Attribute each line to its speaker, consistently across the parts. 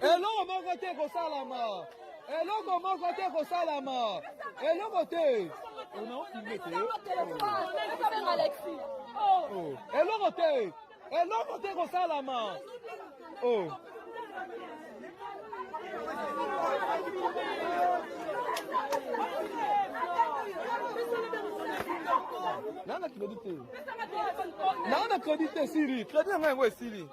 Speaker 1: Eloko moko te ekosalama, eloko moko te ekosalama, eloko te, eloko te, eloko te ekosalama. Oh. Naa na crédit te, naa na crédit te, esili crédit na ngai, yango esili.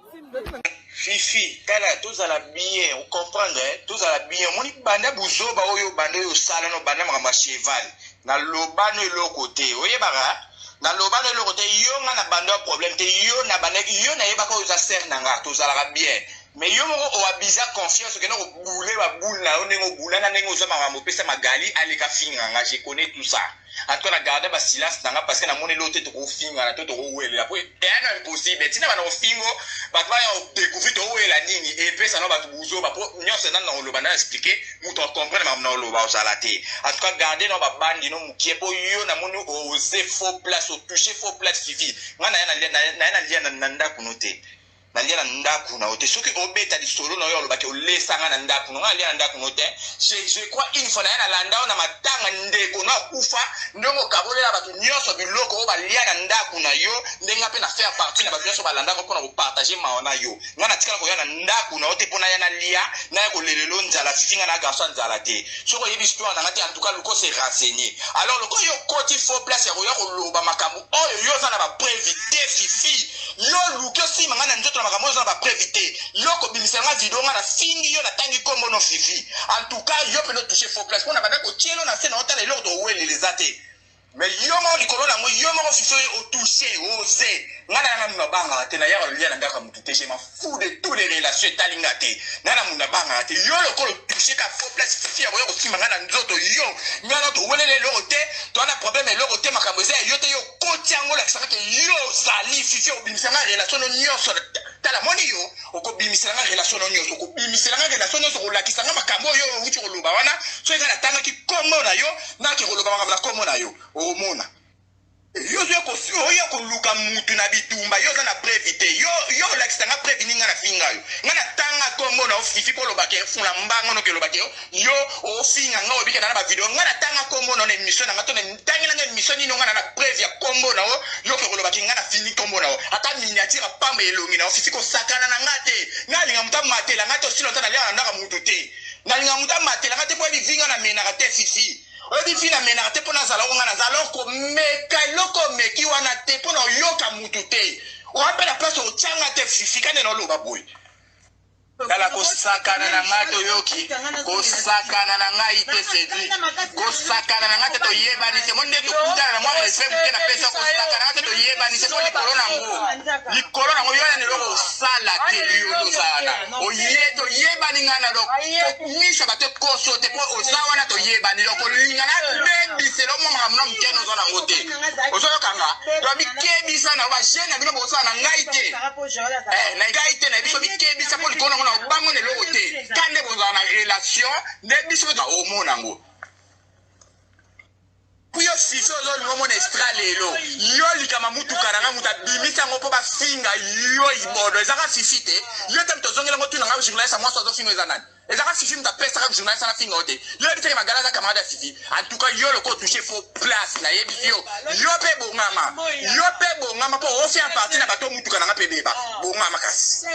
Speaker 2: Fifi, tala, tozala bien, ocomprendre, eh? Tozala bien. Omoni, banda buzoba oyo, banda oyo osala no, banda makambo ya cheval, naloba no eloko te. Oyebaka, naloba no eloko te. Yo, nga na banda ya problème te. Yo na banda, yo nayebaka oyo oza sere na nga, tozalaka bien. Mais yo moko oabiza confiance, okenda kobule babule na yo ndenge obula na ndenge ozwa makambo opesa Magali aleka finga nga. Je connais tout ça. En tout cas, na garde ba silence na nga parce que namoni eloko te. Tokofingana to tokowelela po eya na impossible. Ntina bana kofingo, bato baya kodécouvrir towela nini, epesa no bato buzoba. Po nyonso nanu na koloba, na expliquer, moto acomprendre makambo na koloba ozala te. En tout cas, garde no babandi no mokie, po yo namoni ose faux place, otouche faux place. Fifi, nga naye nalia na ndako no te, nalia na ndako na yo te. Soki obeta lisolo na yo, olobaki olesanga na ndako no, nga nalia na ndako no te. Je crois une fois naye nalanda yo na matanga, ndeko no akufa, ndenge okabolela bato nyonso biloko oyo balia na ndako na yo, ndenge mpe na faire partie na bato nyonso balandaka mpona kopartage mawa na yo. Nga natikala koya na ndako na yo te mpo naya nalia, naya kolelelo nzala. Fifi, nga na garçon ya nzala te. Soki oyebi histoire na nga te, en tout cas luko se renseigner. Alors loko yo okoti faux place ya koya koloba makambo oyo, yo oza na bapreuve te. Fifi, yo luki osima ngai na nzoto na makambo oyo, oza na bapreuve te. Yo kobimisa nga video nga nafingi yo, natangi kombo no. Fifi, en tout cas yo mpe otouche faux place, mpona banda kotielo na se na otala eloko towelela eza te. Mais yo moko likolo nango, yo moko Fifi oyo otouche ose. Ngai na yanga mutu abangaka te, nayaka lolia na ndako ya mutu te. Je m'en fous de tous les relations, etali nga te. Ngai na mutu abangaka te. Yo lokolo otouche ka faux place, Fifi, ya koya kosimba ngai na nzoto, yo ngai na towelela eloko te, toa na problème eloko te. Makambo eza ya yo te, yo koti yango, olakisaka ke yo ozali. Fifi, obimisa ngai relation no nyonso. Tala, moni, yo okobimisela nga relation no nyonso, okobimisela nga relation nyonso, okolakisa nga makambo oyo outi koloba wana. Soki ngai natangaki kombo na yo, nake koloba makambo na kombo na yo, okomona. Yo oya koluka mutu na bitumba, yo oza na preuve te. Yo olakisa nga preuve nini nga na finga yo, nga natanga kombo na yo? Fifi, mpo olobaka efula mbango noki, olobaka yo ofinga nga, oyebike na bavideo nga natanga kombo na yo na émission na nga to natangela nga émission nini? Nga na preuve ya kombo na yo, yo ke kolobaki nga na fini kombo na yo, ata miniature apamba elongi na yo. Fifi, kosakana na nga te. Nga alinga moto amatela nga te. Osila ota naliaka na ndaka mutu te. Nalinga moto amatela nga te, mpo oyebi vi nga namenaka te. Fifi, oyebi vi namenaka te mpo nazala oko nga naza. Alors komeka eloko omeki wana te mpo na oyoka mutu te, oya mpe na place otyanga te. Fifi, kande na oloba boye, tala, kosakana na ngai, toyoki, kosakana na ngai te. Cédric, kosakana na ngai te. Toyebani te. Mo nde tokutana na mwa respect moke napesa. Kosakana ngai te, toyebani te. Mpo likolo nango yo yani eloko osala te. Yo tozala oye, toyebani. Ngai na miso bato ekoso te, mpo oza wana, toyebani. Lokolinga nabebisela mwa makambo na mokene oza nango te. Ozoyokanga to mikebisa na bajeune na bino, bosala na ngai te, na ngai te na biso. Mikebisa, mpo likolo nango na obango na eloko te. Ka nde bozala na relation nde biso mpe omona yango. Yo Fifi, ozolinga omona extra lelo. Yo likama mutuka na nga, moto abimisi yango mpo bafinga yo ibodo, ezaka Fifi te. Yo te moto ozongela yango. Tuna nga, journaliste mwasi azofinga eza nani? Ezaka Fifi moto apesaka journaliste ana finga yo te. Yo yebi teke Magala aza camarade ya Fifi. En tout cas, yo loko otouche faux place, nayebisi yo, yo mpe bongama, yo mpe bongama, mpo ofaire partie na bato mutuka na nga mpe beba. Bongama kasi.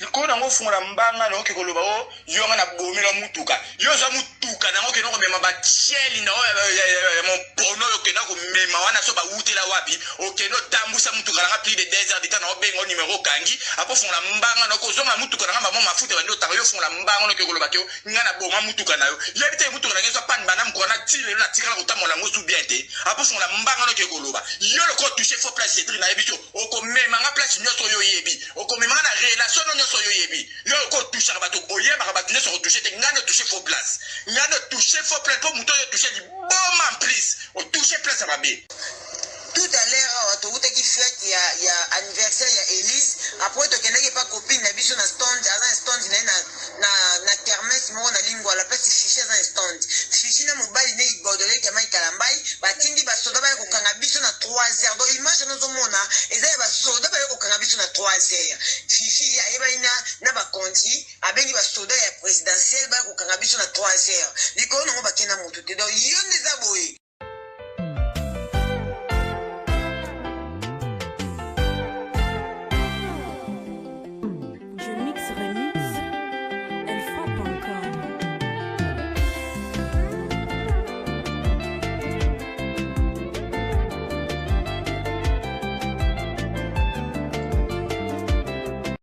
Speaker 2: Likolo nango ofungola mbanga na oke koloba o yo nga nabomela mutuka. Yo ozwa mutuka nango, okenda komema batieli na oyo ya mopono oyo okenda komema wana, so bawutela wapi? Okende otambwisa mutuka nanga plus de 2 heures de temps, na obenga o numero okangi. Apo ofungola mbanga na okozonga mutuka nanga, bamo mafuta bandi otanga. Yo ofungola mbanga noke koloba ke nga na boma mutuka na yo. Yebi te mutuka nanga ezwa panne banda mokolo na ti lelo, natikala kotambola yango su bien te. Apo ofungola mbanga noke koloba, yo loko otouche faux place. Cédric, nayebi so okomema nga place nyonso oyo oyebi, okomema nga na relation no nyonso oyo oyebi. Yo okotouchaka bato, oyebaka bato nyonso kotouche te. Ngai nde otouche faux place, ngai nde otouche faux place, mpo moto oyo otouche liboma, en plus otouche place ya mabe. Tout.
Speaker 3: Tout à l'heure awa towutaki fete ya, ya anniversaire ya Elise. Après tokendaki epa copine na biso na stand, aza na stand na ye na, na, na kermesse moko na Lingwala, place Fifi aza na stand. Fifi na mobali ne Bordelais ya Mike Kalambay batindi basoda baya kokanga biso na 3 heures. Donc image wana ozomona eza ya basoda baya kokanga biso na 3 heures. Fifi ayebani na, na bakonzi, abengi basoda ya présidentielle baya kokanga biso na 3 heures. Likolo nango bakenda moto te. Donc yo nde eza boye.